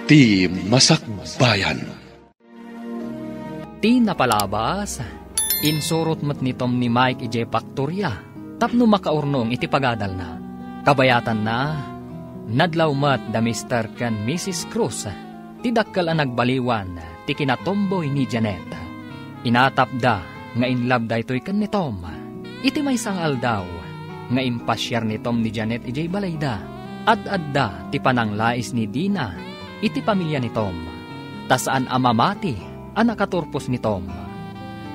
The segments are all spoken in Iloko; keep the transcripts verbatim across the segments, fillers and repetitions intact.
Ti Masakbayan. Ti napalabas, insurot met ni Tom ni Mike idiay paktoria tapno makaurnong iti pagadalna. Kabayatanna, nadlaw met da Mister ken Missus Cruz, ti dakkel a nagbaliwan ti kinatumboy ni Janet. Inatapda nga in love daytoy ken ni Tom. Iti maysa nga aldaw nga impasiar ni Tom ni Janet idiay balayda, ad-adda ti pananglais ni Dina iti pamilia ni Tom, ta saan a mamati a nakaturpos ni Tom.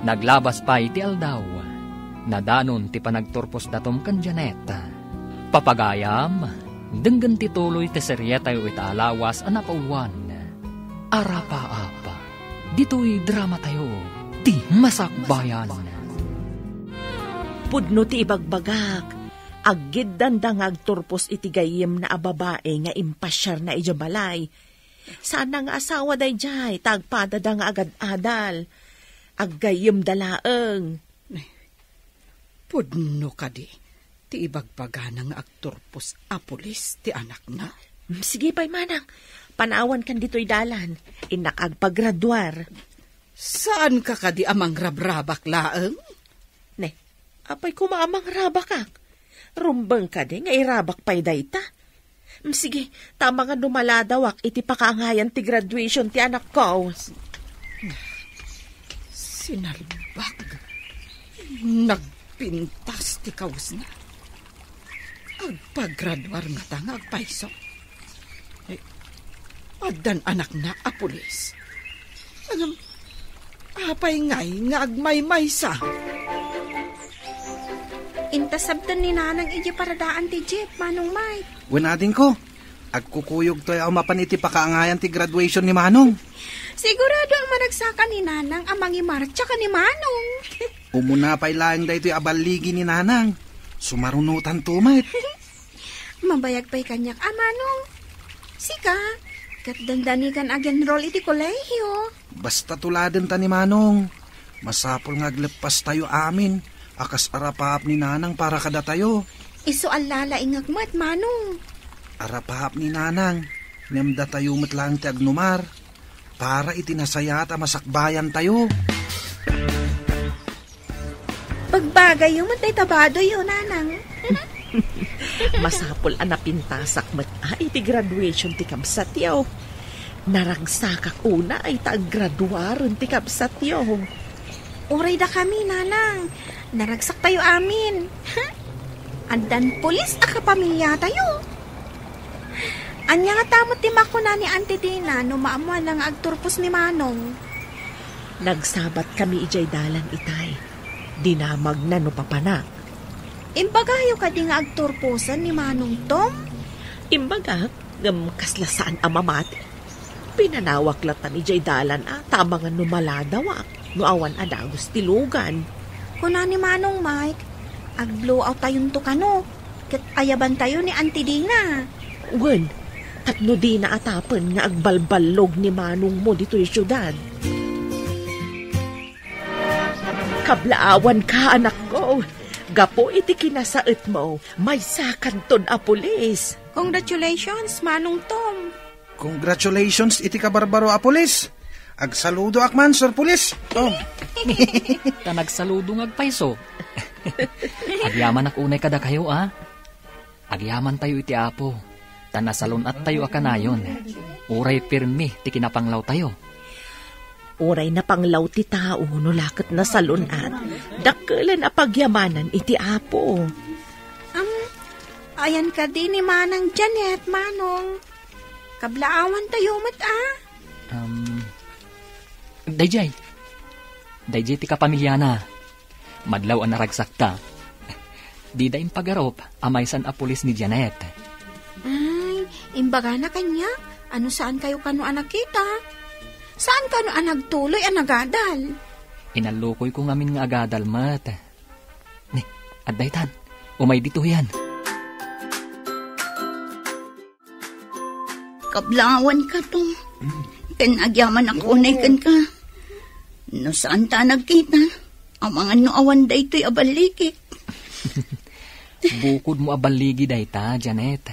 Naglabas pay ti aldaw, nadanon ti panagturpos da Tom ken Janet. Papagayam, denggen ti tuloy ti serietayo ita a lawas a napauluan, Arapaap. Ditoy dramatayo, Ti Masakbayan. Pudno ti ibagbagak, aggiddanda nga agturpos iti gayyemna a babai nga impasiarna idiay balay. Saanna nga asawa daydiay, ta agpadada nga agad-adal. Aggayyemda laeng. Pudno kadi ti ibagbagana nga agturpos a pulis ti anakna? Mm, sige pay, manang. Panawankan ditoy dalan. Innak agpagraduar. Saanka kadi a mangrabrabak laeng? Ne, apay koma a mangrabakak? Rumbeng kadi nga irabak pay dayta? Mm, sige, ta amangan no maladawak iti pakaangayan ti graduation ti anakko. Sinalbag. Nagpintas ti kawesna. Agpagraduar ngata nga agpayso. Eh, addan anakna a pulis. Ngem, apay ngay nga agmaymaysa? Intasabtan ni Nanang idiay paradaan ti jeep, Manong Mike. Wen, adingko, agkukuyogtoy a mapan iti pakaangayan ti graduation ni Manong. Sigurado a managsakan ni Nanang a mangimartsa ken ni Manong. Umuna pay laeng daytoy a balligi ni Nanang. Sumarunotanto met. Mabayag pay kaniak a, Manong. Sika, ket dandani kan ag-enroll iti kolehiyo. Basta tuladenta ni Manong. Masapul nga agleppastayo amin a kas arapaap ni Nanang para kadatayo. Isu a lalaingak met, Manong. Arapaap ni Nanang, ngem datayo met laeng ti agnumar para iti nasayaat a masakbayantayo. Pagbagayyo met dayta badoyyo, Nanang. Masapul a napintasak met a iti graduation ti kabsatyo. Naragsakak unay ta aggraduaren ti kabsatyo. Uray dakami, Nanang. Naragsaktayo amin. Addan pulis a kapamiliatayo. Ania ngata met ti makuna ni Auntie Dina no maammoanna nga agturpos ni Manong? Nagsabatkami idiay dalan itay. Dinamagna no papanak. Imbagayo kadi nga agturposen ni Manong Tom? Imbagak, ngem kasla saan a mamati. Pinanawak latta idiay dalan a ta amangan no maladawak, no awan a dagus ti lugan. Kuna ni Manong Mike, ag-blowout tayonto kano, ket ayabantayo ni Auntie Dina. Wen, tapno dina atapen nga agbalballog ni manongmo ditoy siudad. Kablaawanka, anakko. Gapu iti kinasaetmo, maysakanton a pulis. Congratulations, Manong Tom. Congratulations iti kabarbaro a pulis. Agsaludoak man, Sir Pulis. Oh. Ta nagsaludo nga agpayso. Agyamanak unay kadakayo, a. Agyamantayo iti Apo, ta nasalun-attayo a kanayon. Uray pirmi ti kinapanglawtayo. Uray napanglaw ti tao no la ket nasalun-at, dakkelen a pagyamanan iti Apo. Am, ayan kadi ni Manang Janet, Manong. Kablaawantayo met, a? Um, dayjay. Dayjay ti kapamiliana. Madlaw a naragsakta. Dida impagarup a maysan a pulis ni Janet. Ay, imbagana kaniak a no saankayo kano a nakita, saan kano a nagtuloy a nagadal. Inallukoyko ngamin nga agadal met. Ni, adda itan. Umay ditoyan. Kablaawanka, Tom. Ken agyamanak unay kenka. No saanta a nagkita, amangan no awan daytoy a balligik. Bukodmo a balligi dayta, Janet.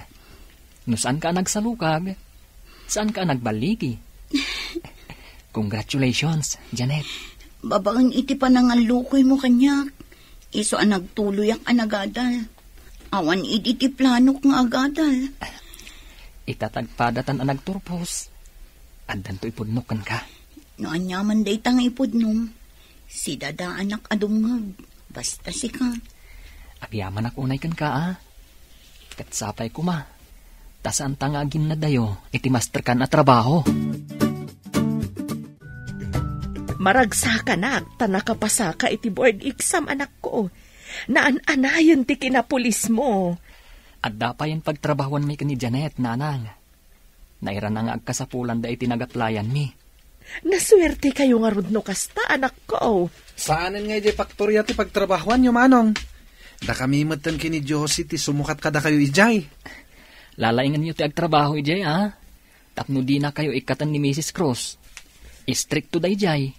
No saanka a nagsalukag, Saanka a nagballigi? Congratulations, Janet. Babaen iti panangallukoymo kaniak, isu a nagtuloyak a nagadal. Awan idi ti planok nga agadal. Ita ti agpadatan a nagturpos. Addanto ipudnok kenka. No aniaman dayta nga ipudnom, sidadaanak a dumngeg. Basta sika. Agyamanak unay kenka, a. Ket sapay koma, ta saanta nga aginnadayo iti masterkan a trabaho. Maragsakanak ta nakapasaka iti board exam, anakko. Naan-anayen ti kinapulismo. Adda payen pagtrabahuanmi ken ni Janet, nanang. Nairana nga agkasapulanda iti nagaplayanmi. Nasuertekayo ngarud no kasta, anakko. Saanen nga idiay faktoria ti pagtrabahuanyo, manong. Dakami metten ken ni Josie ti sumukat kadakayo idiay. Lalaingenyo ti agtrabaho idiay, a? Tapno dinakayo ikkaten ni Misis Cruz. Istrikto daydiay.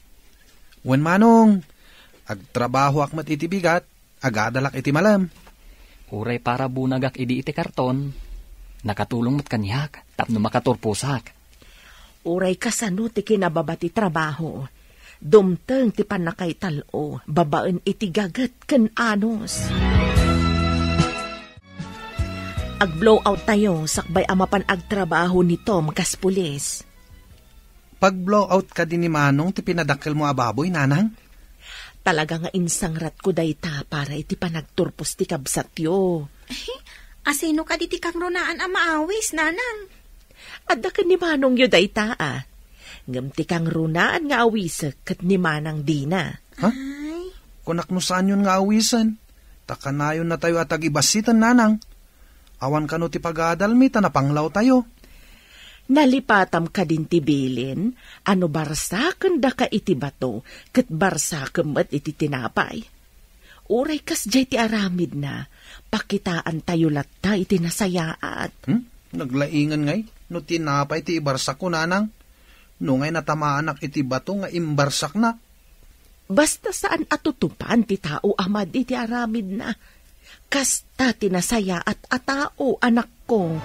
Wen, manong. Agtrabahoak met iti bigat, agadalak iti malem. Uray para bunagak idi iti karton, nakatulong met kaniak tapno makaturposak. Uray kasano ti kinababa ti trabaho, dumteng ti pannakaital-o babaen iti gaget ken anus. Ag-blowout tayo sakbay a mapan agtrabaho ni Tom kas pulis. Pag-blowout kadi ni Manong ti pinadakkelmo a baboy, nanang? Talaga nga insangratko dayta para iti panagturpos ti kabsatyo. Asino kadi ti kangrunaan a maawis, nanang? Adda ken ni Manongyo dayta, a. Ngem ti kangrunaan nga awisek ket ni Manang Dina. Ha? Ay. Kunak no saanyon nga awisen. Ta kanayonnatayo a tagibassiten, nanang. Awan kano ti pagadalmi ta napanglawtayo. Nalipatam kadin ti bilin a no barsakendaka iti bato, ket barsakem met iti tinapay. Uray kasdiay ti aramidna, pakitaantayo latta iti nasayaat. Hmm? Naglaingen ngay no tinapay ti ibarsak, kunanang. No ngay natamaanak iti bato nga imbarsakna. Basta saan a tutupan ti tao a madi ti aramidna. Kasta ti nasayaat a tao, anakko.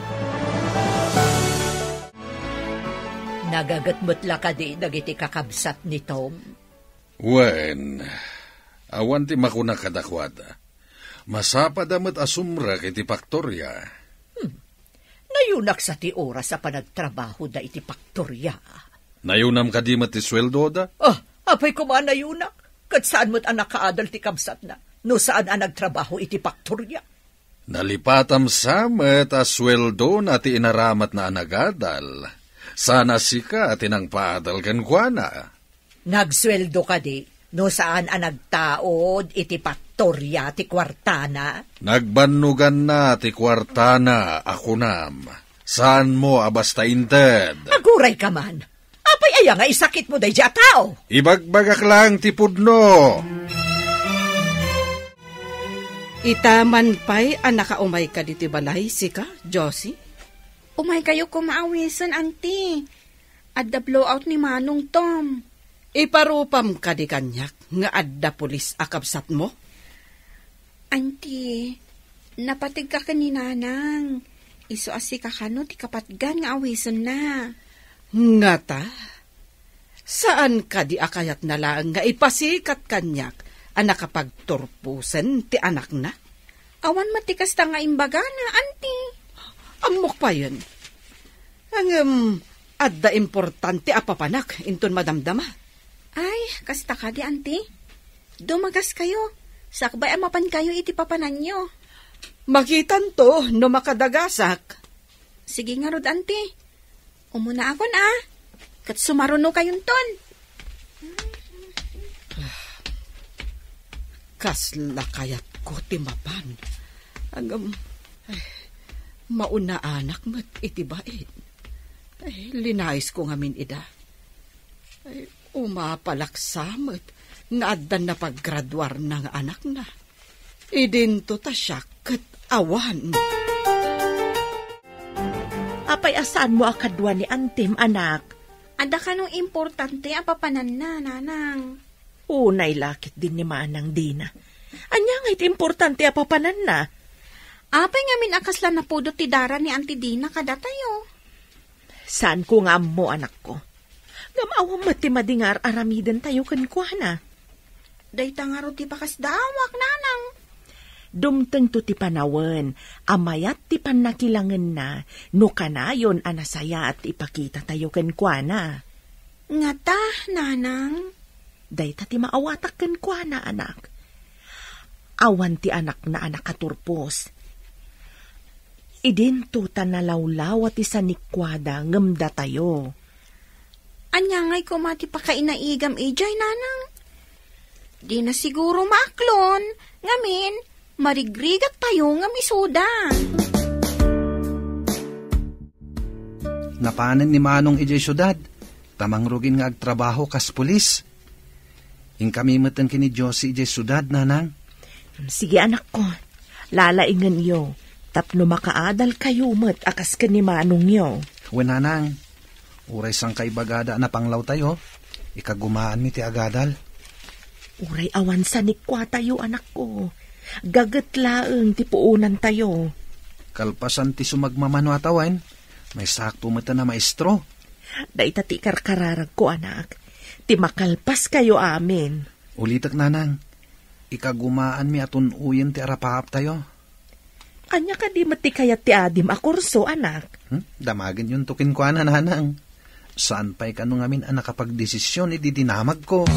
Nagaget met la kadi dagiti kakabsat ni Tom? Wen, awan ti makuna kadakuada. Masapada met a sumrek iti paktoria. Hmm. Nayunak sa ti oras a panagtrabahoda iti paktoria. Nayunam kadi met ti sueldoda? Ah, apay koma a nayunak? Ket saan met a nakaadal ti kabsatna no saan a nagtrabaho iti paktoria. Nalipatam sa met a sueldona ti inaramatna a nagadal. Saan a sika ti nangpaadal kenkuana. Nagsueldo kadi no saan a nagtaud iti paktoria ti kuartana? Nagbannoganna ti kuartana a kunam. Saanmo a basta inted? Aguray ka man. Apay aya nga isakitmo daydi a tao? Ibagbagak lang ti pudno. Ita man pay a nakaumay ka diti balay, sika, Josie? Umaykayo koma awisen, anti. Adda blowout ni Manong Tom. Iparupam kadi kaniak nga adda pulis a kabsatmo? Anti, napategka ken ni Nanang. Isu a sika kano ti kapatgan nga awisenna. Ngata? Saan kadi a kayatna laeng nga ipasikat kaniak a nakapagturposen ti anakna? Awan met ti kasta nga imbagana, anti. Ammok payen. Ngem, adda importante a papanak inton madamdama. Ay, kasta kadi, anti. Dumagas kayo. Sakbay a mapan kayo iti papananyo. Makitanto no makadagasak. Sige ngarud, anti. Umuna akon, a. Ket sumaruno kayonton. Kasla kayatko ti mapan. Ngem, ay, maunaanak met iti bain. Ay, linaisko ngamin ida. Ay, umapalak sa met nga addan napaggraduarna nga anakna. Idinto ta siak ket awan. Apay a saanmo a kadua ni antim, anak? Adda kano importante a papananna, nanang? Unay la ket din ni Manang Dina. Ania ngay ti importante a papananna? Apay ngamin a kasla napudot ti dara ni Anti Dina kadatayo? Saanko nga ammo, anakko. Ngem awan met ti madi nga ar-aramidentayo kenkuana. Dayta ngarud ti pakasdaawak, nanang. Dumtengto ti panawen a mayat ti pannakilangenna no kanayon a nasayaat ti ipakitatayo kenkuana. Ngata, nanang? Dayta ti maawatak kenkuana, anak. Awan ti anakna a nakaturpos. Idinto ta nalawlawa ti sanikuada ngem datayo. Ania ngay koma ti pakainaigam idiay, nanang? Dina siguro maaklon, ngamin, marigrigattayo ngem isuda. Napanen ni Manong idiay siudad, ta mangrugin nga agtrabaho kas pulis. Inkami metten ken ni Josie idiay siudad, nanang. Sige, anakko. Lalaingenyo, tapno makaadalkayo met a kas ken ni manongyo. Wen, nanang. Uray sangkaibagada a napanglawtayo, ikagumaanmi ti agadal. Uray awan sanikuatayo, anakko. Gaget laeng ti puonantayo. Kalpasan ti sumagmamano a tawen, maysakto metten a maestro. Dayta ti ikarkararagko, anak. Ti makalpaskayo amin. Ulitek, nanang. Ikagumaanmi a tun-oyen ti arapaaptayo. Ania kadi met ti kayat ti adim a kurso, anak? Hmm? Damagenyo kenkuana, nanang. Saan pay kano ngamin a nakapagdesisyon iti dinamagko.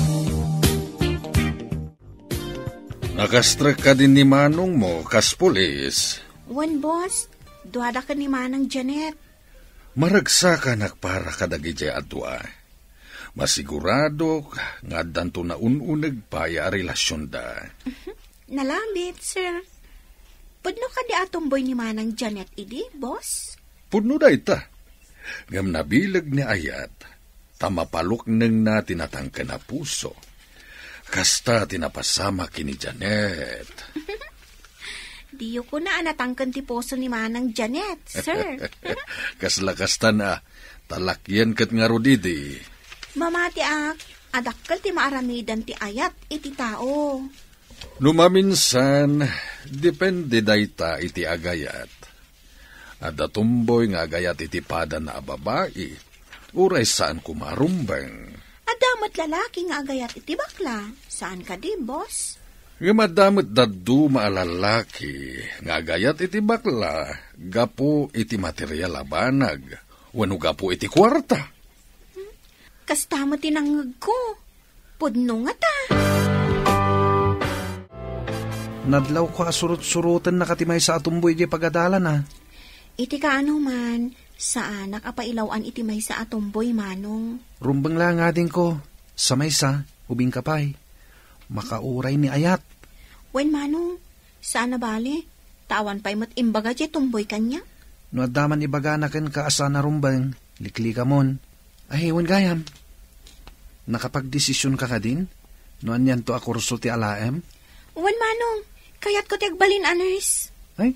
Nakastrek kadi ni manongmo kas pulis? Wen, boss. Duada ken ni Manang Janet. Maragsakanak para kadagiti a dua. Masiguradok nga addanto naun-uneg pay a relasionda. Nalabit, sir. Pudno kadi a tumboy ni Manang Janet idi, boss? Pudno dayta. Ngem nabileg ni Ayat, ta mapaluknengna ti natangken a puso. Kasta ti napasamak ken ni Janet. Diyo kuna a natangken ti puso ni Manang Janet, sir. Kasla kasta a, ta lakyen ket ngarud idi. Mamatiak a dakkel ti maaramidan ti ayat iti tao. No maminsan, depende dayta iti agayat. Adda tumboy nga agayat iti padana a babai, uray saan koma a rumbeng. Adda met lalaki nga agayat iti bakla, saan kadi, boss? Ngem adda met dadduma a lalaki nga agayat iti bakla gapu iti material a banag wenno gapu iti kuarta. Kasta met ti nangngegko. Pudno ngata. Nadlawko a surot-surotennaka ti maysa a tumboy idiay pagadalana. Iti kaano man, saanak a pailaw-an iti maysa a tumboy, Manong. Rumbeng la nga adingko, sa maysa, ubingka pay. Makauray ni Ayat. Wen, Manong, saan a bale, ta awan pay met imbaga diay tumboy kaniak. No adda man ibagana kenka a saan a rumbeng, liklikamon. Ay, wen gayam. Nakapagdesisionka kadin? No anianto a kurso ti alaem? Wen, Manong. Kayatko ti agbalin a nurse. Ay,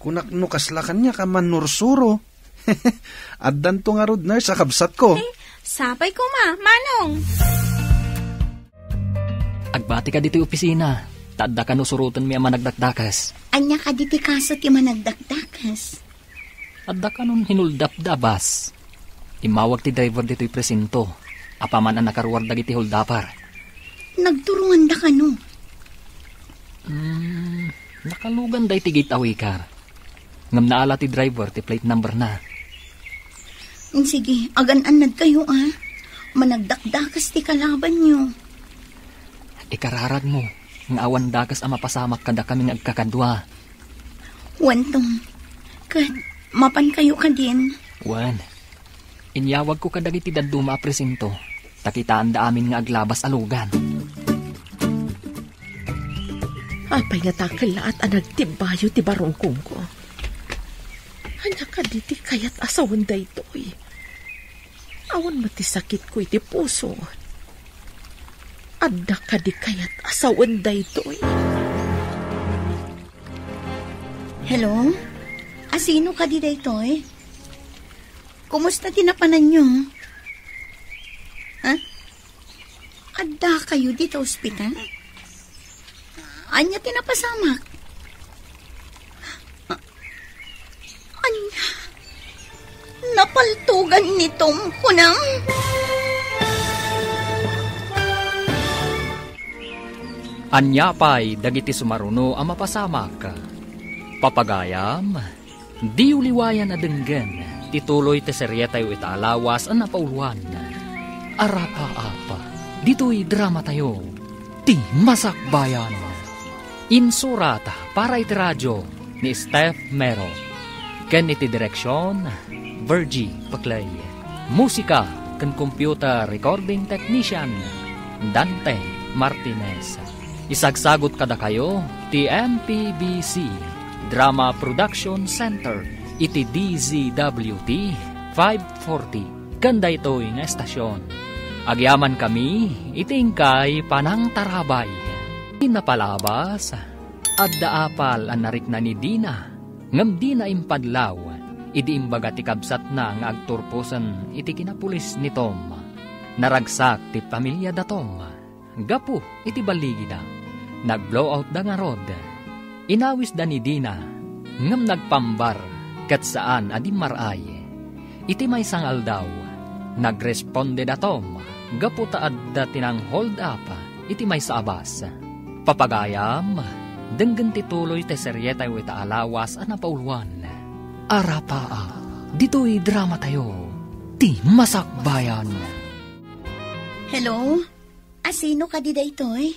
kunak no kasla kaniak a mannursuro. Addanto ngarud nurse a kabsatko. Eh, sapay koma, Manong. Agbati ka ditoy opisina, ta adda kano surotenmi a managdakdakas. Ania kadi ti kaso ti managdakdakas? Adda kanon hinuldap da bus. Immawag ti driver ditoy presinto, apaman a nakaruar dagiti holdupper. Nagturonganda kano? Hmm, nakaluganda iti gateway car. Ngem naala ti driver ti plate number na. Sige, agan-annadkayo, a. Managdakdakas ti kalabanyo. Ikararagmo nga awan dakes a mapasamak kadakami nga agkakadua. Wen, Tom. Ket, mapankayo kadin? Wen. Inyawagko kadagiti dadduma a presinto, ta kitaanda amin nga aglabas a lugan. Apay nga dakkellaat a nagtibbayo ti barungkongko? Ania kadi ti kayat a sawen daytoy? Awan met ti sakitko iti puso. Adda kadi kayat a sawen daytoy? Hello? Asino kadi daytoy? Kumusta ti napananyo? Ha? Adda kayo dita ospital? Anya ti napasamak? Anya? Napal- Tugan ni Tom, kunam? Ania pay dagiti sumaruno a mapasamak? Papagayam, diyo liwayan a denggen ti tuloy ti serietayo ita a lawas a napauluan, Arapaap, ditoy dramatayo, Ti Masakbayan. Insurat para iti radio ni Steph Mero, ken iti direksion, Virgie Paclay. Musika ken computer recording technician, Dante Martinez. Isagsagut kadakayo ti M P B C Drama Production Center iti D Z W T five forty ken daytoy nga estasion. Agyamankami iti inkay panangtarabay. Napalabas, adda apal a narikna ni Dina, ngem dina impadlaw idi imbaga ti kabsatna nga agturposen iti kinapulis ni Tom. Naragsak ti pamiliada Tom gapu iti balligida. Nag-blowoutda ngarud. Inawisda ni Dina, ngem nagpambar ket saan a dimmar-ay. Iti maysa nga aldaw, nagresponde da Tom gapu ta adda ti nang-hold up iti maysa a bus. Papagayam, denggen ti tuloy ti serietayo ita a lawas a napauluan, Arapaap, ditoy dramatayo, Ti Masakbayan. Hello? Asino kadi daytoy?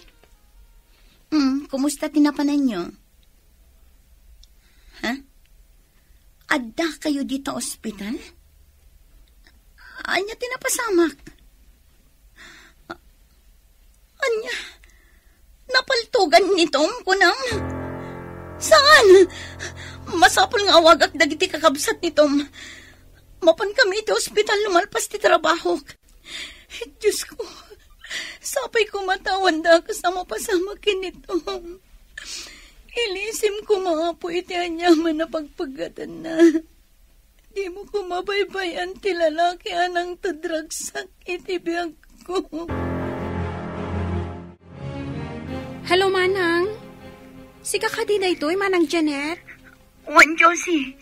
Hmm, kumusta ti napananyo? Ha? Adda kayo dita ospital? Ania ti napasamak? A-, ania? Napaltugan ni Tom, kunam? Saan? Masapul nga awagak dagiti kakabsat ni Tom. Mapan kami iti ospital lumalpas ti trabahok. Diosko, sapay koma ta awan dakes a mapasamak ken ni Tom. Ilisim koma, Apo, iti aniaman a pagpaggatanna. Dimo koma baybay-an ti lalaki a nangted ragsak iti biagko. Hello, Manang. Sika kadi daytoy, Manang Janet? Wen, Josie,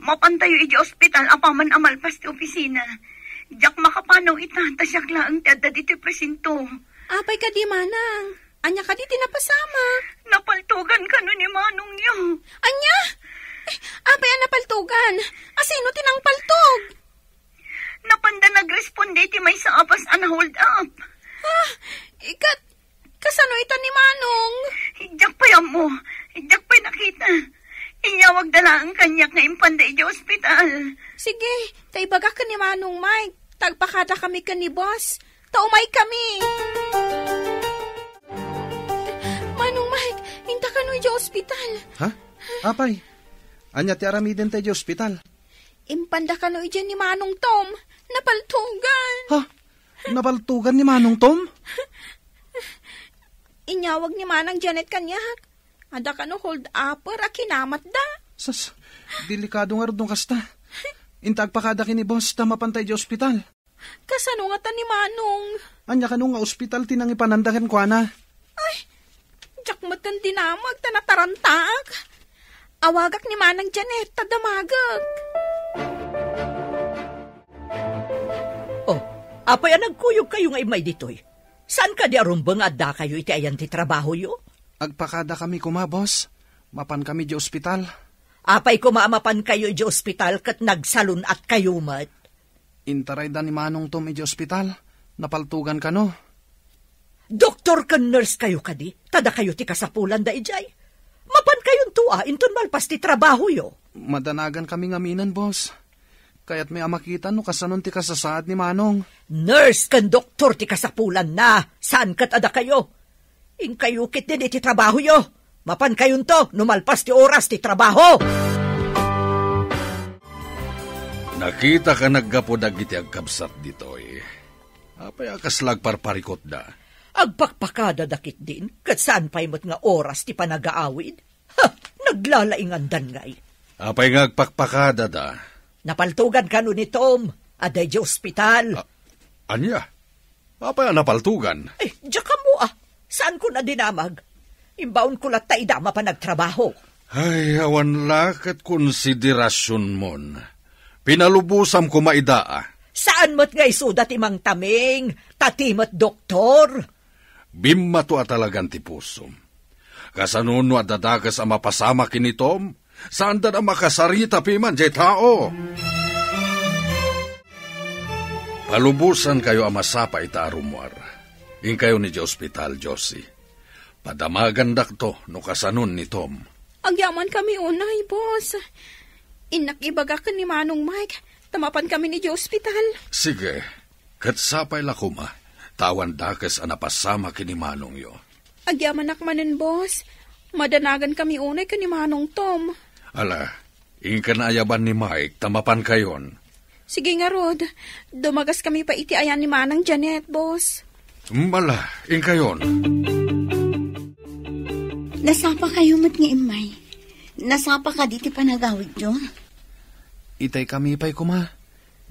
mapantayo idiay ospital apaman a malpas ti opisina. Diak makapanaw ita, ta siak laeng ti adda ditoy presinto. Apay kadi, Manang? Ania kadi ti napasamak? Napaltugan kano ni Manongyo. Ania? Eh, apay a napaltugan? Asino ti nangpaltog? Napanda nagresponde iti maysa a bus a na-hold up. Ah, ikat, kasano ita ni Manong? Diak pay ammo. Diak pay nakita. Inyawagda laeng kaniak nga impanda idiay ospital. Sige, ta ibagak ken ni Manong Mike. Ta agpakada kami ken ni boss. Ta umay kami. Manong Mike, inta kano idiay ospital? Ha? Apay, ania ti aramidenta idiay ospital? Impanda kano idiay ni Manong Tom. Napaltugan. Ha? Napaltugan ni Manong Tom? Inyawag ni Manang Janet kaniak. Adda kano hold-upper a kinamatda. Sus, delikado ngarud no kasta. Inta agpakada ken ni boss ta mapanta idiay ospital. Kasano ngata ni Manong? Ania kano nga ospital ti nangipananda kenkuana? Ay, diak metten dinamag ta natarantak. Awagak ni Manang Janet ta damagek. Oh, apay a nagkuyogkayo nga immay ditoy? Saan kadi a rumbeng nga addakayo iti ayan ti trabahoyo? Agpakadakami koma, boss. Mapankami idiay ospital. Apay koma a mapankayo idiay ospital ket nagsalun-atkayo met? Intarayda ni Manong Tom idiay ospital. Napaltugan kano. Doktor ken nurse kayo kadi? Ta dakayo ti kasapulanda idiay. Mapankayonto a inton malpas ti trabahoyo. Madanagankami ngaminen, boss. Kayatmi a makita no kasano ti kasasaad ni Manong. Nurse ken doktor ti kasapulanna, saan ket a dakayo. Inkayo ketdin iti trabahoyo. Mapankayonto no malpas ti oras ti trabaho. Nakitaka naggapu dagiti agkabsat ditoy. Apay a kasla agparparikutda? Agpakpakadada ketdin, ket saan pay met nga oras ti panagaawid. Ha! Naglalaingandan ngay. Apay nga agpakpakadada? Napaltugan kano ni Tom, adda idiay ospital. A-, ania? Apay a napaltugan? Eh, diak ammo a. Saanko a dinamag. Imbaonko latta ida mapan agtrabaho. Ay, awan la ket konsiderasionmon. Pinalubosam koma ida, a. Saan met nga isuda ti mangtaming, ta ti met doktor? Bimmato a talagan ti pusom. Kasano no adda dakes a mapasamak ken ni Tom? Saandan a makasarita piman jay tao. Palubosankayo a masapa ita a rummuar. Inkayo idiay ospital, Josie. Padamagandakto no kasanon ni Tom. Agyamankami unay, boss. Innak ibagak ken ni Manong Mike, ta mapankami idiay ospital. Sige, ket sapay la koma, ta awan dakes a napasamak ken ni manongyo. Agyamanak manen, boss. Madanagankami unay ken ni Manong Tom. Ala, inka naayaban ni Mike ta mapankayon. Sige ngarud, dumagaskami pay iti ayan ni Manang Janet, boss. Ala, inkayon. Nasapakayo met nga immay. Nasapa kadi ti panagawidyo? Itaykami pay koma,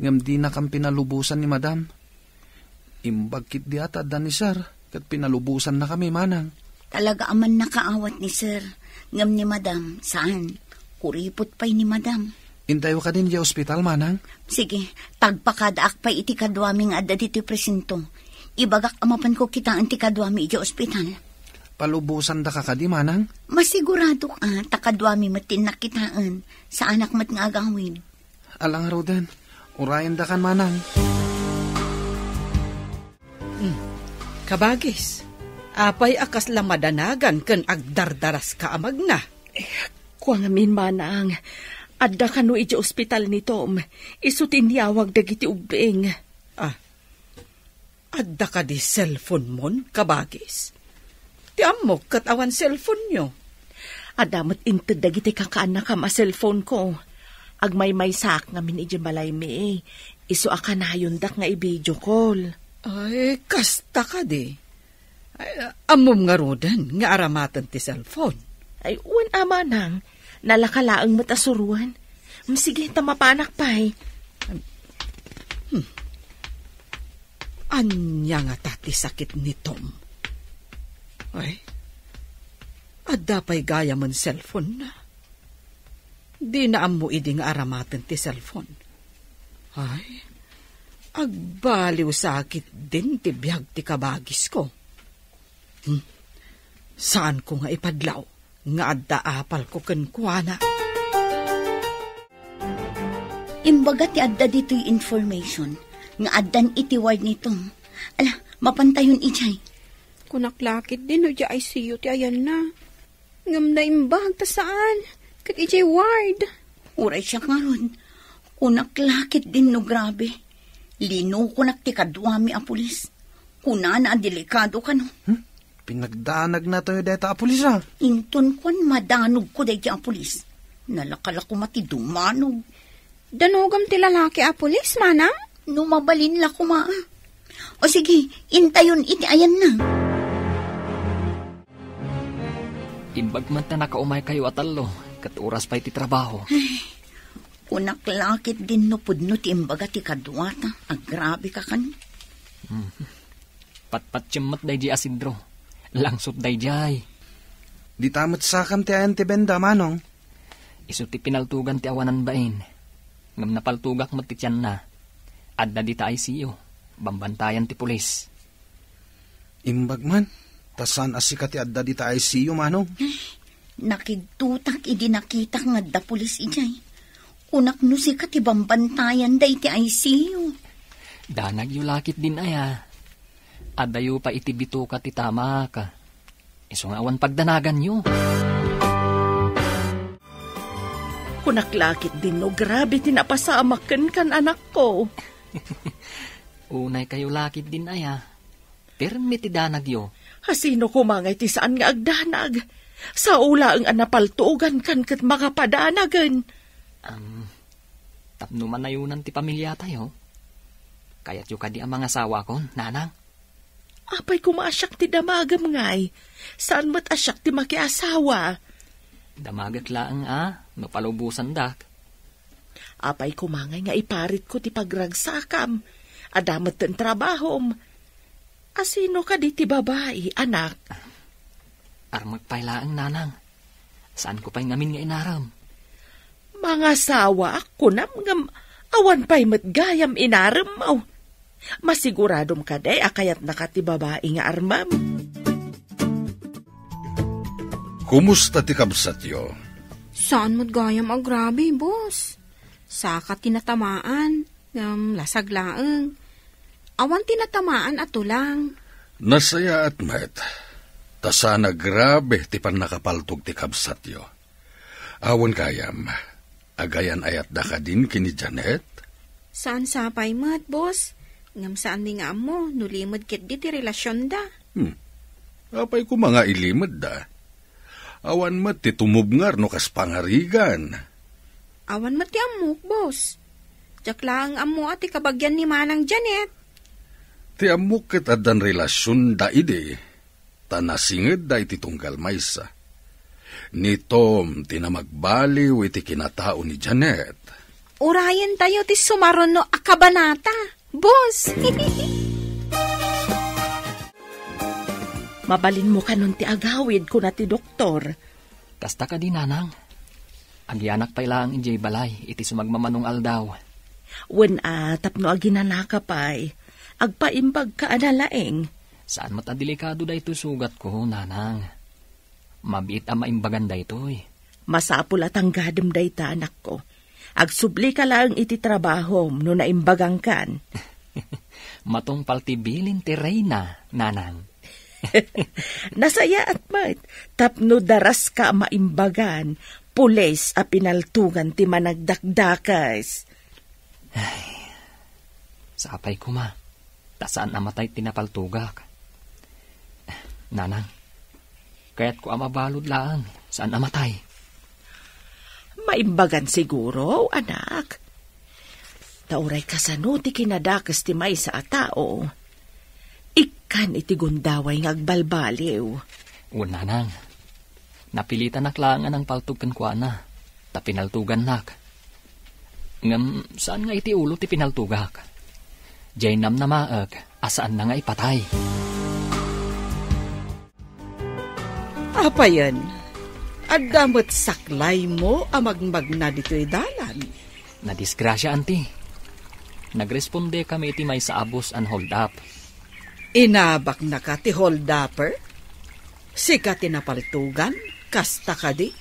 ngem dinakam pinalubosan ni Madam. Imbag ketdi a ta adda ni Sir, ket pinalubosannakami, Manang. Talaga a mannakaawat ni Sir, ngem ni Madam, saan. Kuripot pay ni Madam. Intayo kadi idiay ospital, Manang? Sige, tagpakadaak pay iti kaduami nga adda ditoy presinto. Ibagak a mapanko kitaen ti kaduami idiay ospital. Palubosandaka kadi, Manang? Masiguradok a ta kaduami met ti innak kitaen. Saanak met nga agawid. Ala ngaruden, urayendakan, Manang. Hmm. Kabagis, apay a kasla madanagan ken agdardaraska a magna? Eh, kua ngamin, Manang, adda kano idiay ospital ni Tom, isu ti inyawag dagiti ubbing. Ah, adda kadi cellphone mon, kabagis? Ti ammok ket awan cellphone-yo. Adda met inted dagiti kakaannakam a cellphone-ko. Agmaymaysaak ngamin idiay balaymi. Isu a kanayondak nga i-video call. Ay, kasta kadi. Ay, ammom ngaruden nga aramaten ti cellphone? Ay, wen a, Manang. Nalaka laeng met a suroen. Mm, sige, ta mapanak pay. Hmm. Ania ngata ti sakit ni Tom? Ay, adda pay gayamen cellphone-na. Dina ammo idi nga aramaten ti cellphone. Ay, agbaliw sa ketdin ti biag ti kabagisko. Hmm. Saanko nga ipadlaw nga adda apalko kenkuana. Imbaga ti adda ditoy information nga addan iti ward ni Tom. Ala, mapantayon idiay. Kunak la ketdin no idiay I C U ti ayanna. Ngem naimbag ta saan, ket idiay ward. Uray siak ngarud. Kunak la ketdin no grabe. Linukonak ti kaduami a pulis. Kunana a delikado kano. Hmm? Pinagdanagna tayo deta a pulis, a. Inton kuan, madanogko daydi a pulis. Nalaka la koma ti dumanog. Danogam ti lalaki a pulis, Manang? No mabalin la koma. O sige, intayon iti ayanna. Imbag man ta nakaumaykayo a tallo, ket oras pay ti trabaho. Ay, kunak la ketdin no pudno ti imbaga ti kaduata. Agrabe ka kano. Mhm. Patpatiem met daydi a sidro. Langsot daydiay. Dita met sakam ti ayan ti benda, Manong. Isu ti pinaltugan ti awanan bain. Ngem napaltugak met ti tianna. Adda dita I C U. Bambantayan ti pulis. Imbag man, ta saan a sika ti adda dita I C U, Manong? Nakigtotak idi nakitak nga adda pulis idiay. Kunak no sika ti bambantayan daydi I C U. Danagyo la ketdin aya. Addayo pay iti bitoka ti tamak. Isu nga awan pagdanaganyo. Kunak la ketdin no grabe ti napasamak kenka, anakko. Unaykayo la ketdin aya. Permi ti danagyo. Asino koma ngay ti saan nga agdanag? Sao laeng a napaltugankan ket makapadanagen. Am, tapno manayonan ti pamiliatayo. Kayatyo kadi a mangasawakon, Nanang? Apay koma a siak ti damagem ngay? Saan met a siak ti makiasawa? Damagek laeng a, no palubosandak. Apay koma ngay nga iparitko ti pagragsakam? Adda metten trabahom. Asino kadi ti babai, anak? Armek pay laeng, Nanang. Saanko pay ngamin nga inaram. Mangasawaak, kunam, ngem Awan pay met gayam inaremmo. Masiguradom kadi a kayatnaka ti babai nga armem. Kumusta ti kabsatyo? Saan met gayam agrabe, boss. Saka ti natamaan, ngem lasag laeng. Awan ti natamaan a tulang. Nasayaat met, ta saan a grabe ti pannakapaltog ti kabsatyo. Awan gayam, agayan-ayatda kadin ken ni Janet? Saan sapay met, boss. Ngem saanmi nga ammo no limed ketdi ti relasionda. Hmm. Apay koma nga ilimedda? Awan met ti tumubngar no kas pangarigan. Awan met ti ammok, boss. Diak laeng ammo a ti kabagian ni Manang Janet. Ti ammok ket addan relasionda idi, ta nasingedda iti tunggal maysa. Ni Tom ti namagbaliw iti kinatao ni Janet. Urayentayo ti sumaruno a kabanata, boss. Mabalinmo kanon ti agawid, kuna ti doktor. Kasta kadi, nanang? Agyanak pay laeng idiay balay iti sumagmamanong aldaw. Wen a, tapno aginanaka pay, agpaimbagka a nalaing. Saan met a delikado daytoy sugatko, nanang. Mabiit a maimbagan daytoy. Masapul a tanggadem dayta, anakko. Agsublika laeng iti trabahom no naimbagangkan. Matungpal ti bilin ti reyna, nanang. Nasayaat met, tapno daraska a maimbagan, pulis a pinaltugan ti managdakdakes. Ay, sapay koma, ta saan a matay ti napaltugak. Nanang, kayatko a mabalud laeng, saan a matay. Maimbagan siguro, anak. Ta uray kasano ti kinadakes ti maysa a tao, ikkan iti gundaway nga agbalbaliw. Wen, nanang, napilitanak laeng a nangpaltog kenkuana, ta pinaltugannak. Ngem saan nga iti ulo ti pinaltugak. Diay namnamaek a saanna nga ipatay. Apayen, adda met saklaymo a magmagna ditoy dalan? Nadisgrasia, anti. Nagrespondekami iti maysa a bus a hold up. Inabaknaka ti hold-upper? Sika ti napaltugan? Kasta kadi?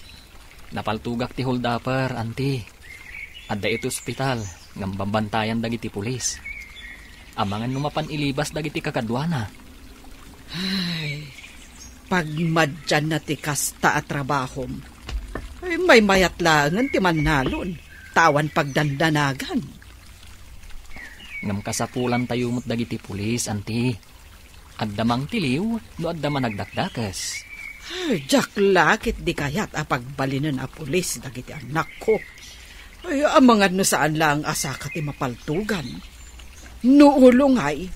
Napaltugak ti hold-upper, anti. Adda iti ospital, ngem bambantayan dagiti pulis. Amangan no mapan ilibas dagiti kakaduana. Ay, pagmadianna ti kasta a trabahom. Ay, maymayat laengen ti mannalon, ta awan pagdandanagan. Ngem kasapulantayo met dagiti pulis, anti. Adda mangtiliw no adda managdakdakes. Ay, diak la ketdi kayat a pagbalinen a pulis dagiti annakko. Ay, amangan no saan laeng a saka ti mapaltugan. No ulo ngay,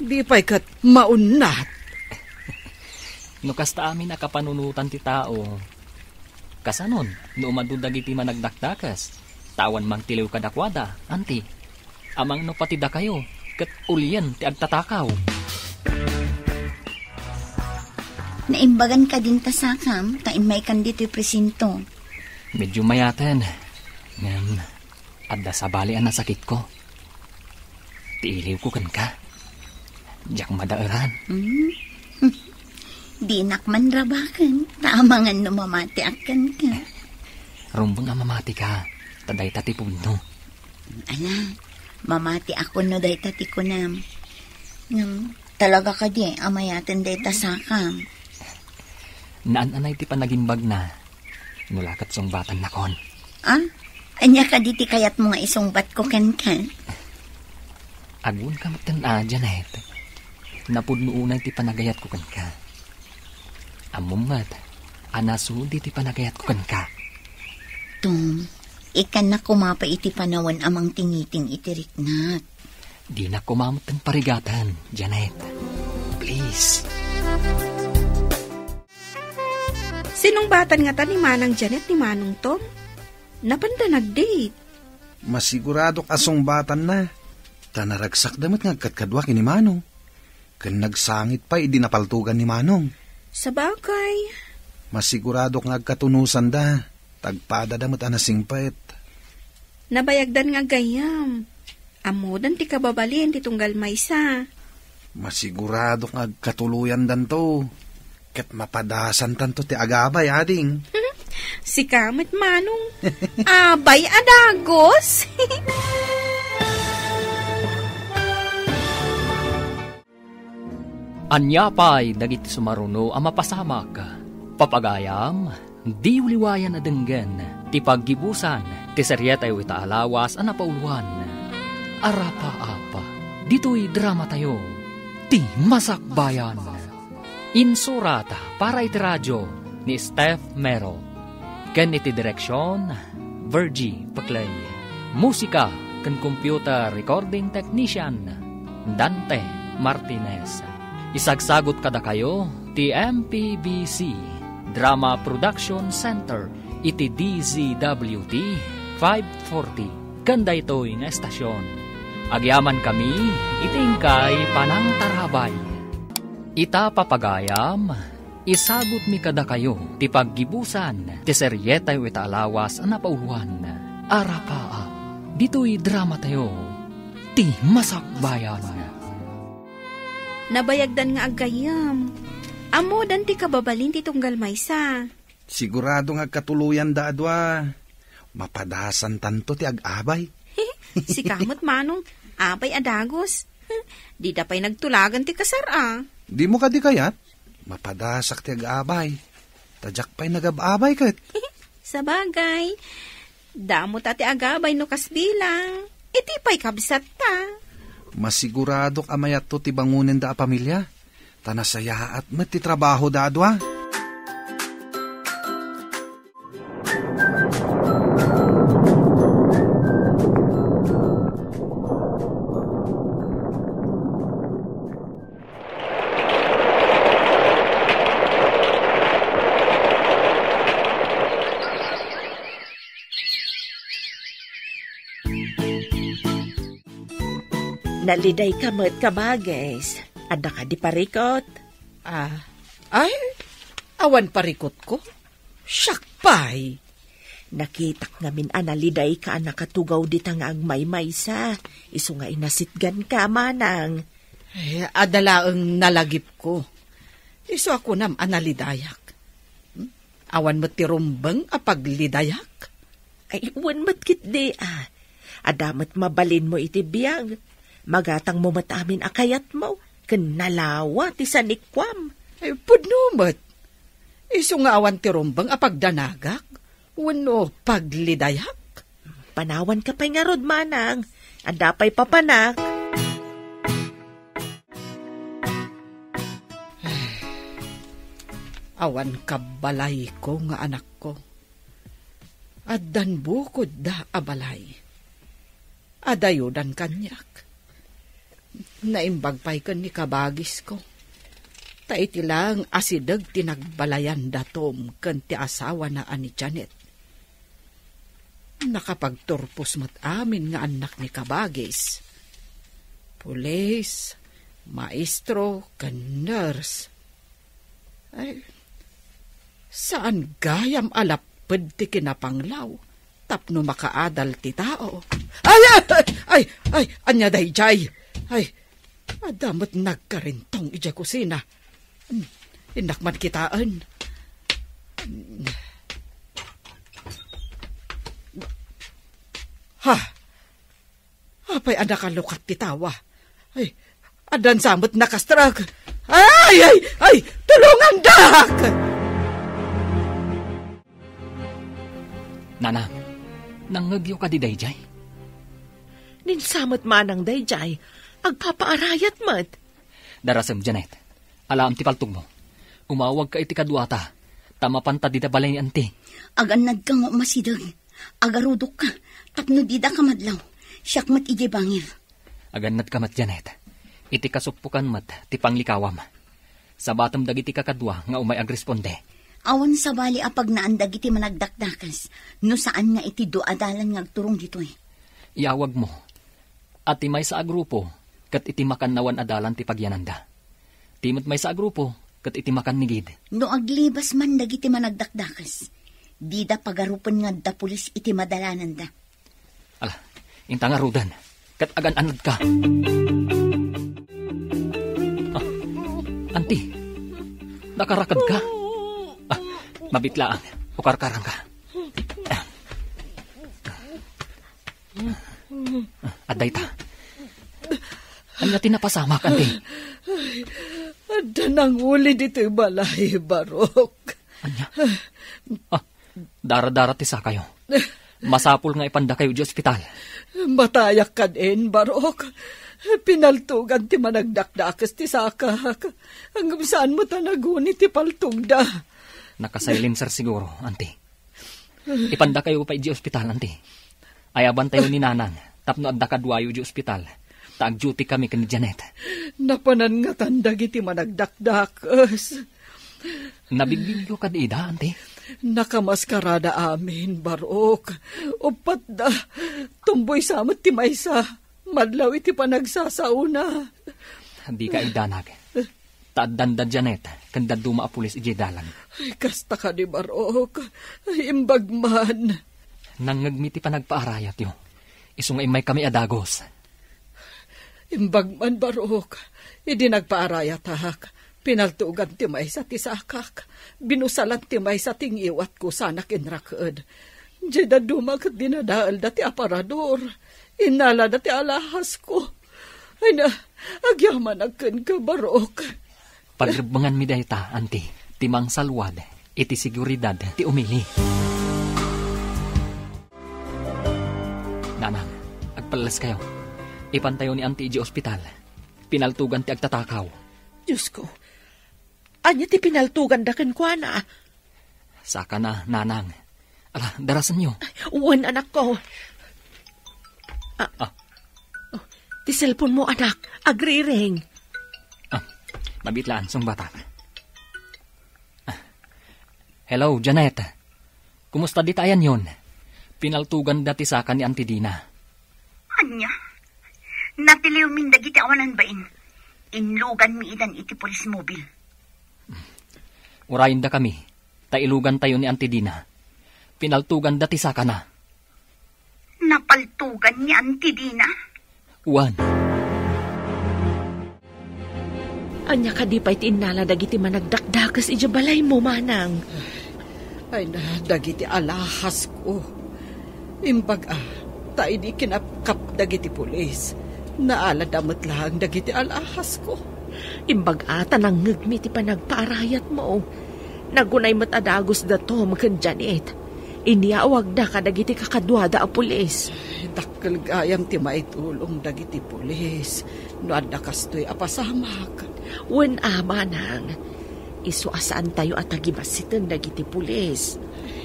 di pay ket maunnat. No kasta amin a kapanunotan ti tao, kasanon no umadu dagiti managdakdakes, ta awan mangtiliw kadakuada, anti? Amangan no pati dakayo ket ulien ti agtatakaw. Naimbagan kadin ta sakam, ta immaykan ditoy presinto. Medyo mayaten, ngem adda sabali a nasakitko. Ti iliwko kenka. Diak madaeran. Hmm? Dinak man rabaken, ta amangan no mamatiak kenka. Rumbeng a mamatika, ta dayta ti pudno. Ala, mamatiak no dayta ti kunam. Ngem, talaga kadi a mayaten dayta sakam? Naan-anay ti panagimbagna. No la ket sungbatan nakon. Ah? Ania kadi ti kayatmo nga isungbatko kenka? Agunka metten a, Janet. Napudno unay ti panagayatko kenka. Ammom met a nasudi ti panagayatko kenka. Tom, ikkannak koma pay iti panawen a mangtingiting iti riknak. Dinak koma metten parigaten, Janet. Please. Sinungbatan ngata ni Manang Janet ni Manong Tom? Napanda nag-date? Masiguradok a sungbatanna. Ta naragsakda met nga agkadkadua ken ni Manong. Ken nagsangit pay idi napaltugan ni Manong. Sabagay. Masiguradok nga agkatunusanda. Tagpadada met a nasingpet. Nabayagdan nga aggayam. Ammodan ti kababalin ti tunggal maysa. Masiguradok nga agkatuloyandanto. Ket mapadasantanto ti agabay, ading. Sika met, Manong. Abay a dagus. Ania pay dagiti sumaruno a mapasamak? Papagayam, diyo liwayan a denggen ti paggibusan ti serietayo ita a lawas a napauloan. Arapaap, ditoy dramatayo, Ti Masakbayan. Insurat para iti radio ni Steph Mero. Ken iti direksion, Virgie Peclay. Musika ken computer recording technician, Dante Martinez. Isagsagot kadakayo ti M P B C Drama Production Center iti D Z W T five forty ken daytoy nga estasion. Agyamankami iti inkay panangtarabay. Ita, papagayam, isagutmi kadakayo ti paggibusan ti serietayo ita a lawas a napauloan. Arapaap, ditoy dramatayo, Ti Masakbayan. Nabayagdan nga aggayam. Ammodan ti kababalin ti tunggal maysa. Sigurado nga agkatuloyanda a dua. Mapadasantanto ti ag-abay. Sika met, Manong, abay a dagus. Dida pay nagtulagan ti kasar a. Dimo kadi kayat? Mapadasak ti ag-abay. Ta diak pay nagab-abay ket. Sabagay. Damo ta ti agabay no kasbilang. Iti pay kabsatta. Masiguradok a mayatto ti bangonenda a pamilia. Ta nasayaat met ti trabahoda a dua. Nalidayka met, kabagis. Adda kadi parikut? Ah, ay, awan parikutko. Siak pay. Nakitak ngamin a nalidayka a nakatugaw dita nga agmaymaysa. Isu nga inasitganka, manang. Eh, adda laeng nalagipko. Isu a kunam a nalidayak. Hmm? Awan met ti rumbeng a paglidayak? Ay, wen met ketdi, a. Adda met mabalinmo iti biag. Magatangmo met amin a kayatmo, ken nalawa ti sanikuam. Ay, pudno met. Isu nga awan ti rumbeng a pagdanagak wenno paglidayak? Panawanka pay ngarud, manang. Adda pay papanak. Awan kabbalayko nga anakko. Addan bukodda a balay. Adayodan kaniak. Naimbag pay ken ni kabagisko. Ta iti laeng asideg ti nagbalayanda Tom ken ti asawana a ni Janet. Nakapagturpos met amin nga annak ni kabagis. Pulis, maestro, ken nurse. Ay, saan gayam a lapped ti kinapanglaw tapno makaadal ti tao. Ay, ay, ay, ay, ay, ania daydiay? Ay, adda met nagkarintong idiay kusina. Innak man kitaen. Ha? Apay a nakalukat ti tawa? Ay, addan sa met nakastrek. Ay, ay, ay, tulongandak! Nanang, nangngegyo kadi daydiay? Ninsa met manang daydiay, agpapaarayat met. Darasem, Janet. Alaem ti paltogmo. Umawagka iti kaduata, ta mapanta dida balay ni Anti. Agannadka nga umasideg. Agarudokka, tapno didaka madlaw. Siak met idiay bangir. Agannadka met, Janet. Iti kasuppokan met ti panglikawam. Sabatem dagiti kakadua nga umay agresponde. Awan sabali a pagnaan dagiti managdakdakes, no saan nga iti dua a dalan nga agturong ditoy. Iyawagmo a ti maysa a grupo ket iti makannawan a dalan ti pagyananda. Ti met maysa a grupo ket iti makannigid. No aglibas man dagiti managdakdakes, dida pagarupen nga adda pulis iti madalananda. Ala, inta ngaruden, ket agan-anadka. Ah, anti, nakarakadka? Ah, mabitlaang, ukarkarangka. Adda ita. Ania ti napasamak, anti? Adda nanguli ditoy balay, Barok. Ania? Ah, dara-dara ti sakayo. Masapul nga ipandakayo idiay ospital. Matayak kadin, Barok. Pinaltugan ti managdakdakes ti sakak. Ngem saan met a naguni ti paltogda. Nakasilenser siguro, anti. Ipandakayo pay idiay ospital, anti. Ayabantayo ni Nanang tapno adda kaduayo idiay ospital, ta agdutikami ken ni Janet. Napanan ngatan dagiti managdakdakes. Nabigbigyo kadi ida, anti? Nakamaskarada amin, Barok. Uppatda. Tumboy sa met ti maysa. Madlaw iti panagsasaona. Dika idanag. Ta addanda Janet ken dadduma a pulis idiay dalan. Ay, kasta kadi, Barok. Ay, imbag man. Nangngegmi ti panagpaarayatyo. Isu nga immaykami a dagus. Imbag man, Barok. Idi nagpaarayatak, pinaltugan ti maysa ti sakak. Binusalan ti maysa ti ngiwatko sanak inraked. Diay dadduma ket dinadaelda ti aparador. Innalada ti alhasko. Ay na, agyamanak kenka, Barok. Pagrebbenganmi dayta, anti, ti mangsalwad iti seguridad ti umili. Nanang, agpalleskayo. Ipantayo ni anti idiay ospital. Pinaltugan ti agtatakaw. Diosko, ania ti pinaltuganda kenkuana? Sakana, Nanang. Ala, darasenyo. Wen, anakko. Ah, Ah. Oh, ti cellphone mo, anak. Agriring. Ah, mabitlaan, sungbatak. Ah. Hello, Janet. Kumusta dita ayanyon? Pinaltuganda ti saka ni Auntie Dina. Ania? Natiliwmin dagiti awanan bain. Inluganmi idan iti police mobile. Urayendakami, ta ilugantayo ni Auntie Dina. Pinaltuganda ti sakana. Napaltugan ni Auntie Dina? Wen. Ania kadi pay ti innala dagiti managdakdakes idiay balaymo, manang? Ay na, dagiti alhasko. Imbag a, ta idi kinapkap dagiti pulis, naalada met laeng dagiti alhasko. Imbag a, ta nangngegmi ti panagpaarayatmo. Nagunay met a dagusda Tom ken Janet. Inyawagda kadagiti kakaduada a pulis. Dakkel gayam ti maitulong dagiti pulis no adda kastoy a pasamak. Wen a, manang, isu a saantayo a tagibassiten dagiti pulis.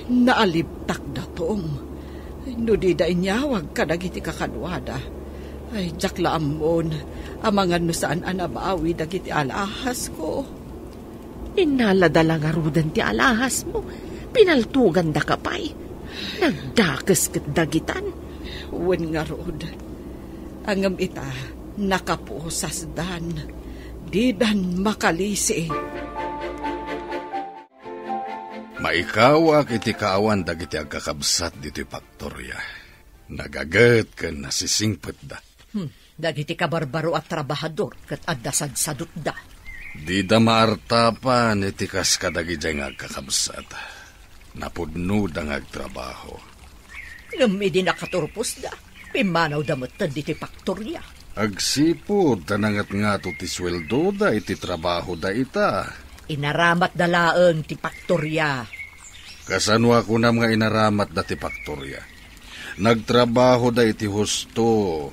Naalibtakda Tom. No dida inyawag kadagiti kakaduada, ay, diak la ammon amangan no saan a nabawi dagiti alhasko. Innalada la ngaruden ti alhasmo. Pinaltugandaka pay. Nagdakes ket dagitan. Wen ngarud. Ngem ita, nakapuosasdan. Didan makalisi. Maikawak iti kaawan dagiti agkakabsat ditoy faktoria. Nagaget ken nasisingpetda. Hmm, dagiti kabarbaro a trabahador ket adda sadsadutda. Dida maartapan iti kas kadagidiay nga agkakabsat. Napudnoda nga agtrabaho. Ngem idi nakaturposda, pimmanawda metten ditoy faktoria. Agsipud ta nangatngato ti sueldoda iti trabahoda ita. Inaramatda laeng ti faktoria. Kasano a kunam nga inaramatda ti faktoria? Nagtrabahoda iti husto.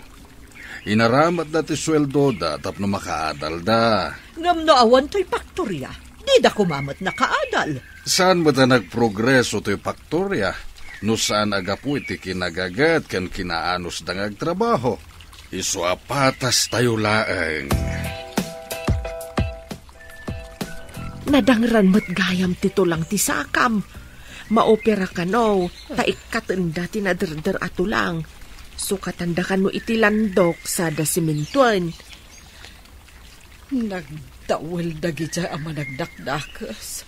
Inaramatda ti sueldoda tapno makaadalda. Ngem no awan toy faktoria, dida koma met nakaadal. Saan met a nagprogreso toy faktoria no saan a gapu iti kinagaget ken kinaanusda nga agtrabaho? Isu a patastayo laeng. Nadangran met gayam ti tulang ti sakam. Maopera kano, ta ikkatenda ti naderder a tulang. Sukatanda kano iti landok sada simentoen. Nagdawel dagidiay a managdakdakes.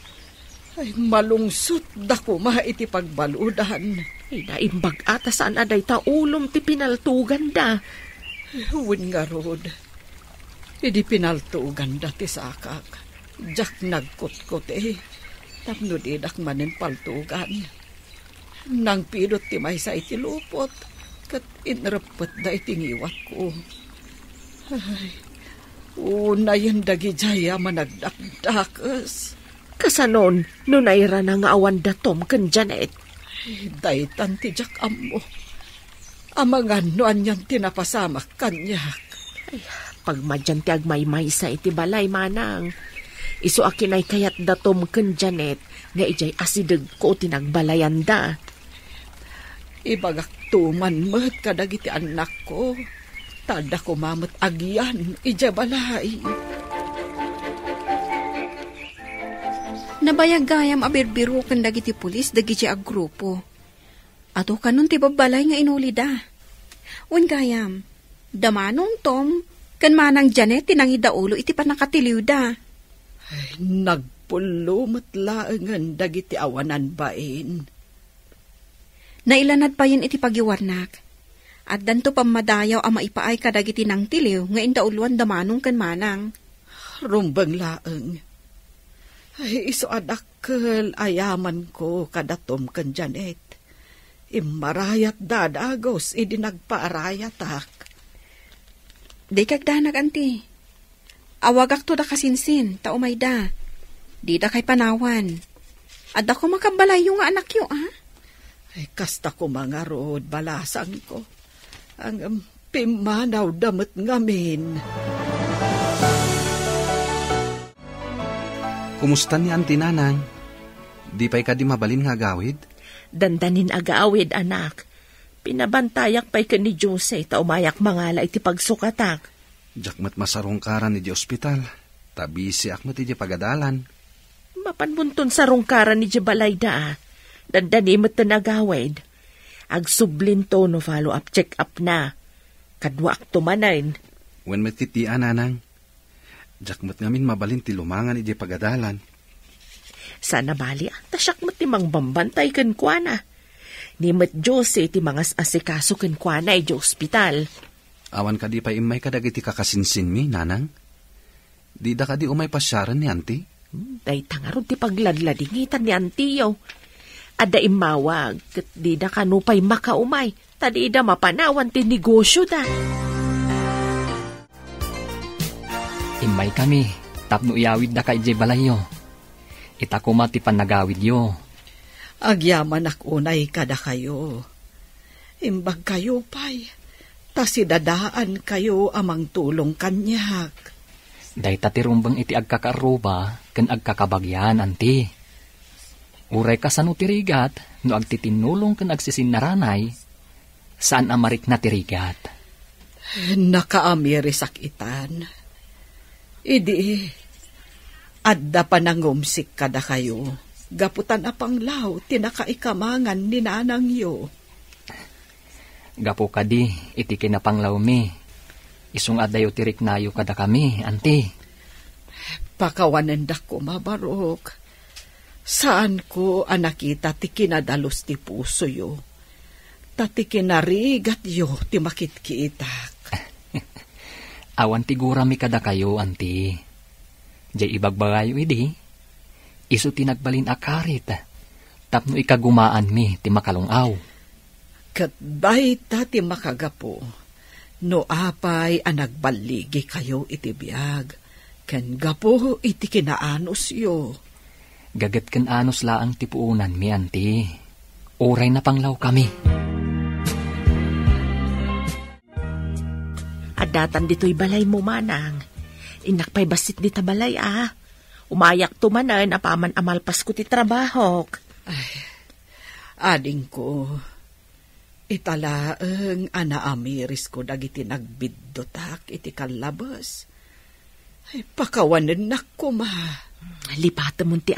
Ay, malungsotda koma iti pagbaludan. Ay, naimbag a ta saan a dayta ulom ti pinaltoganda. Wen ngarud, idi pinaltoganda ti sakak, diak nagkutkuti tapno didak manen paltogan. Nangpidot ti maysa iti lupot ket inreppetda iti ngiwatko. Ay, unayen dagidiay a managdakdakes. Kasanon no nairana nga awan datom ken Janet? Daytan ti diak ammo. Amangan no anian ti napasamak kaniak. Ay, pagmadian ti agmaymaysa iti balay, manang. Isu a kinaykayat datom ken Janet nga idiay asidegko ti nagbalayanda. Ibagakto man met kadagiti annakko, ta adda koma met agian idiay balay. Nabayag gayam a birbiroken dagiti pulis dagiti a grupo. Adu kanon ti babbalay nga inulida. Wen gayam, da Manong Tom ken Manang Janet ti nangidaulo iti pannakatiliwda. Ay, nagpullo met laengen dagiti awanan bain. Nailanad payen iti pagiwarnak. Addanto pammadayaw a maipaay kadagiti nangtiliw nga indauloan da Manong ken Manang. Rumbeng laeng. Ay, isu a dakkel a yamanko kada Tom ken Janet. Immarayatda a dagus idi nagpaarayatak. Dika agdanag, anti. Awagakto da kasinsin, ta umayda. Didakay panawan. Adda koma kabbalayyo nga anakyo, a? Ay, kasta koma ngarud, balasangko. Ngem, pimmanawda met ngamin. Kumusta ni Auntie Nanang? Di pay kadi mabalin nga agawid? Dandanin agawid, anak. Pinabantayak pay ken ni Jose ta umayak mangala iti pagsukatak. Diak met masarungkaran idiay ospital, ta bisiak met idiay pagadalan. Mapanmonton sarungkaran idiay balayda, a. Dandani met ti nagawid. Agsublinto no follow-up check-up na. Kaduakto manen. Wen met ti tia, nanang. Diak met ngamin mabalin ti lumangan idiay pagadalan. Saan a bali, a, ta siak met ti mangbambantay kenkuana. Ni met Jose ti mangas-asikaso kenkuana idiay ospital. Awan kadi pay immay kadagiti kakasinsinmi, nanang? Dida kadi umay pasiaren ni Auntie? Hmm, dayta ngarud ti pagladladingitan ni Auntie-yo. Adda immawag, ket dida kano pay makaumay, ta dida mapanawan ti negosioda. Immaykami tapno iyawiddaka idiay balayyo. Ita koma ti pannagawidyo. Agyamanak unay kadakayo. Imbagkayo pay, ta sidadaankayo a mangtulong kaniak. Dayta ti rumbeng iti agkakaarruba ken agkakabagian, anti. Uray kasano ti rigat, no agtitinnulong ken agsisinnaranay, saan a marikna ti rigat. Nakaamirisak itan. Idi, adda panangumsik kadakayo, gapu ta napanglaw ti nakaikamangan ni nanangyo. Gapu kadi iti kinapanglawmi, isu nga adayo ti riknayo kadakami, anti. Pakawanendak koma, Barok. Saanko a nakita ti kinadalus ti pusoyo, ta ti kinarigatyo ti makitkitak. Awan ti gurami kadakayo, anti. Jay ibagbagayo idi, isu ti nagbalin a karit tapno ikagumaanmi ti makalung-aw. Ket dayta ti makagapu no apay a nagballigikayo iti biag ken gapu iti kinaanusyo. Gaget ken anus laeng ti puonanmi, anti. Uray napanglawkami. Addatan ditoy balaymo, manang. Innak pay bassit dita balay, a. Umayakto manen apaman a malpasko ti trabahok. Ay, adingko, ita laeng a naamirisko dagiti nagbiddutak iti kallabes. Ay, pakawanennak koma. Lipatemon ti